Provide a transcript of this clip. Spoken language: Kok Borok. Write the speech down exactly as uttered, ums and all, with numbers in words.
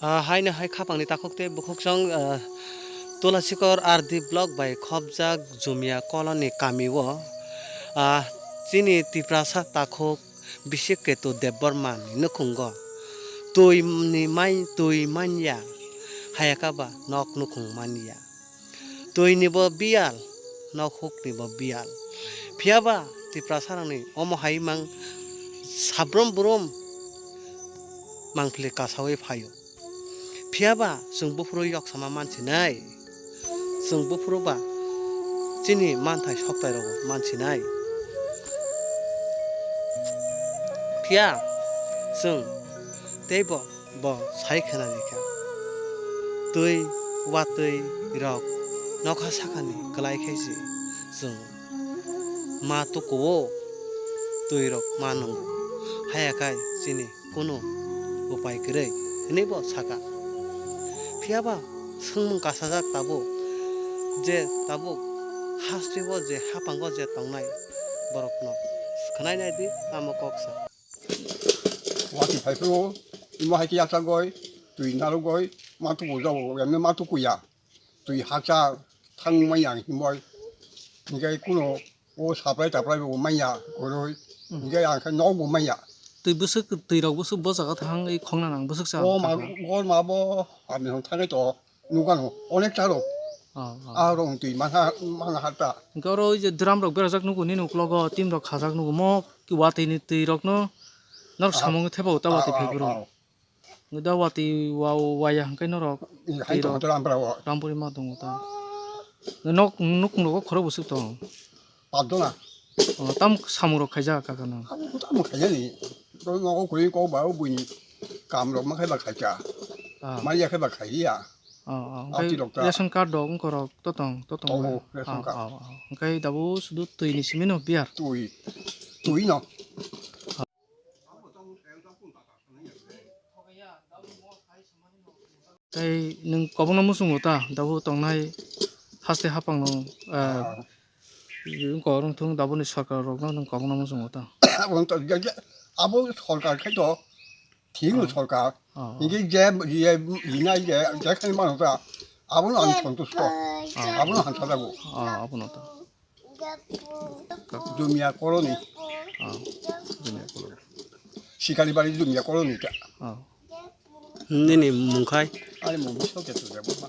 Ah, haino hai khapangni takhuk tei bukhuk chwng, ah, Tulasikor R D block bai khopjak Jumia colony kamio, ah, chini Tiprasa takhuk Bisik Ketu Debbarma ni nukhungo twi ni mai, twi manya, hayakaba nok nukhung manya. Twi ni bo biyal, nok huk ni bo biyal. Phiyaba Tiprasa rokni omo hai mang sabrum brum mangpili kasawi phaio. Phiyaba chwng buphuru yoksama mansinai. Chwng buphuru ba chini manthai soktai rogo mansinai. Phiya chwng teibo bo sai khwnani kha. Twi watwi rok nokha sakani kwlai khe se chwng ma tukuo, twi rok ma nungo. Haya khai chini kunu upai kwrwi, hwnwi bo saka. Phiyaba swngmung kasajak tabuk, je tabuk hasteo je hapango je tongnai borokno khwnai nai di, tamo kok sa. Watwi phai phuru imo hai khe yacha goi, twi narwk goi, ma tuku jago, emne ma tuku ya. Twi hakcha thang manya himoi. Hinkhe kuno o saprai taprai bo manya kwrwi. Hmm. Hinkhe ang khe nok bo manya. Twi bwswk, twi rok bwswk bo jaga thang, ei khongna nang bwswk cha. O ma, o ma bo hamya thangwi to nukano onek ta rok. Oh, oh. A rok twi manha, manha ta. Hinkhe oro oi je drum rok berajak nugo nini uklogo, tim rok khajak nugo, mo ki watwi ni twi rokno norok samung thepa uta watwi phai bwrwi. Da watwi wa-, waya hwnkhe norok. Hai twi tongo rok to Rampura o. Rampuri ma tongo ta. Nok, nukung rogo khorok bwswk tong. Padona. O, tam samung rok khaijak kaka no. Tam khaijani. To nogo kuri ko ba buini kam rok ma khaiba khaika. Ah. Ma ya khaiba khaiya. O, o. Ati rok ta. Ration card rok wngkha rok to tong, to tong. Tongo, ration card. O, o, o. Hwnkhe dabo sudu twi ni simi no biyar. Twi. Twi no. Tei nwng kobongno muchungo ta, dabo tongnai haste hapangno, eh, wngkha oro wngthung, daboni sorkar rokno nwng kobongno muchungo ta. Abo wngkha, je, je, abo sorkar khai to, thik no sorkar. Oh, oh. Hinkhe je, je, rinai je, je khai mano ta, abono ang santusto. Oh. Abono hamsa jago. Oh, abono ta. Jumia colony. Ah, Jumia colony. Sikalibari Jumia colony ta. Ah. Nini mung khai? Ani mung Biswa Ketu Debbarma.